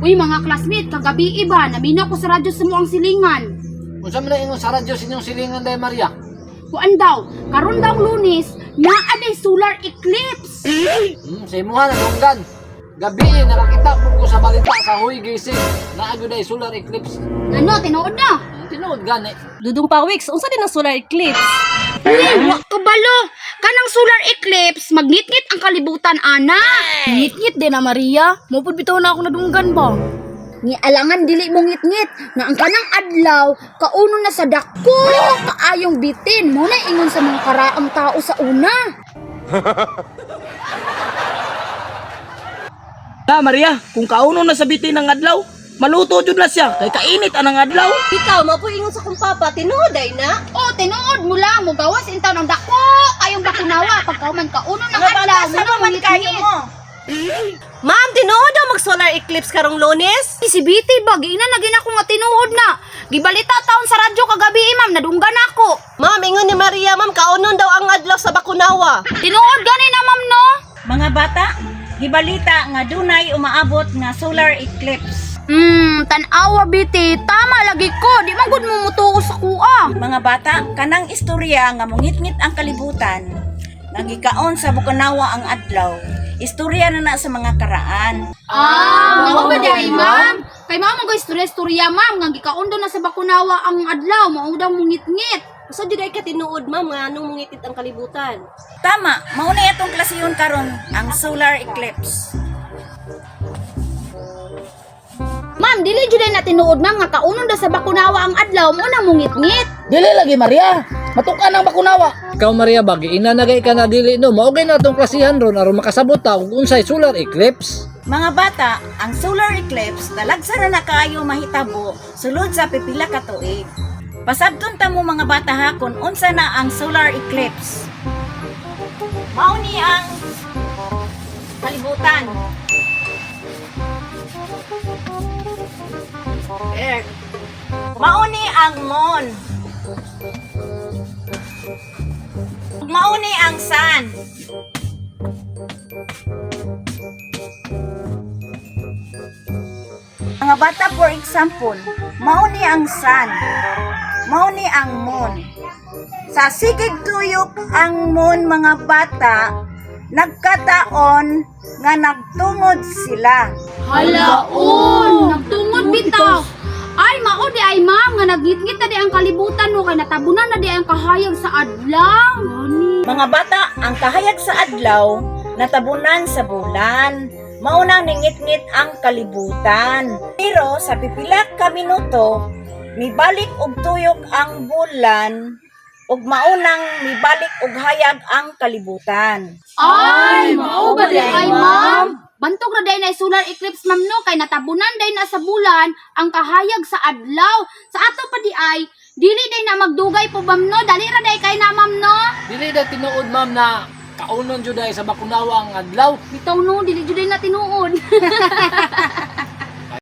Uy, mga classmate, kagabi iba, naminaw ko sa radyo sa muang silingan. Unsa man na ingon sa radyo sa inyong silingan day, Maria? Kuan daw, karon daw Lunes, naa day solar eclipse. Sa imuha na dunggan. Gabi eh, nakakita po ko sa balita sa Huy Gising. Naa gyud ay solar eclipse. Ano, tinuod na? Tinuod gani. Dudong Pawiks, unsa din ang solar eclipse? Uy, wa ka balo. Kanang solar eclipse, magnitngit ang kalibutan, ana. Ngit-ngit din na, Maria. Mupod bitaw na ako nadunggan ba? Ni alangan dili mo ngitngit nga ang kanang adlaw kauno na sa dako kaayong bitin mo na ingon sa mga karaang tao sa una. Ta Maria, kung kauno na sa bitin ng adlaw, maluto jud na siya kay kainit anang adlaw. Bitaw, mao po ingon sa kong papa, tinuod ay na. O tinuod mo lang mo gawas intaw ng dako kayong bakunawa pagkauman kauno ng adlaw mo na mangitngit. Ma'am, tinuod daw mag solar eclipse karong Lunes? Si BT ba giina na gina ko nga tinuod na. Gibalita taon sa radyo kagabi eh, ma'am, nadunggan ako. Ma'am, ingon ni Maria, ma'am, kaunon daw ang adlaw sa Bakunawa. Tinuod gani na, ma'am, no? Mga bata, gibalita nga dunay umaabot nga solar eclipse. Tanawa BT, tama lagi ko. Di man gud mo mutuo sa kuha. Mga bata, kanang istorya nga mungitngit ang kalibutan, nagikaon sa Bukanawa ang adlaw. Istorya na na sa mga karaan. Ah, mao ba day, ma'am? Kay ma'am ang istorya-istorya, ma'am, nga gikaon daw na sa Bakunawa ang adlaw, mao daw mungitngit. Usa jud ay ka tinuod, ma'am, nga anong mungitit ang kalibutan. Tama, mao na atong klasiyon karon ang solar eclipse. Ma'am, dili jud na tinuod, ma'am, nga kaunon daw sa Bakunawa ang adlaw, mao na mungitngit. Dili lagi, Maria. Matukan ang bakunawa. Ikaw, Maria, ba giina na kay ka na dili no. Mao kay na atong klasihan ron aron makasabot ta kung unsay solar eclipse. Mga bata, ang solar eclipse talagsa na na kaayo mahitabo sulod sa pipila ka tuig. Pasabton ta mo, mga bata ha, kung unsa na ang solar eclipse. Mao ni ang kalibutan. Earth. Mao ni ang moon. Mao ni ang sun. Mga bata, for example, mao ni ang sun, mao ni ang moon. Sa sigig tuyok ang moon, mga bata, nagkataon nga nagtungod sila. Halaon, nagtungod bitaw. Ay, mao di ay, ma'am, nga nagngitngit na di ang kalibutan no kay natabunan na di ang kahayag sa adlaw. Mga bata, ang kahayag sa adlaw, natabunan sa bulan. Maunang ningitngit ang kalibutan. Pero sa pipila ka minuto, mibalik og tuyok ang bulan ug maunang mibalik og hayag ang kalibutan. Ay, mao ba di ay, ma'am? Bantog ra day na solar eclipse, ma'am, no kay natabunan day na sa bulan ang kahayag sa adlaw. Sa ato pa di ay dili day na magdugay po, ma'am, no. Dali ra day kay na, ma'am, no. Dili na tinuod, ma'am, na kaunon jud ay sa Bakunawa ang adlaw. Bitaw no, dili jud day na tinuod.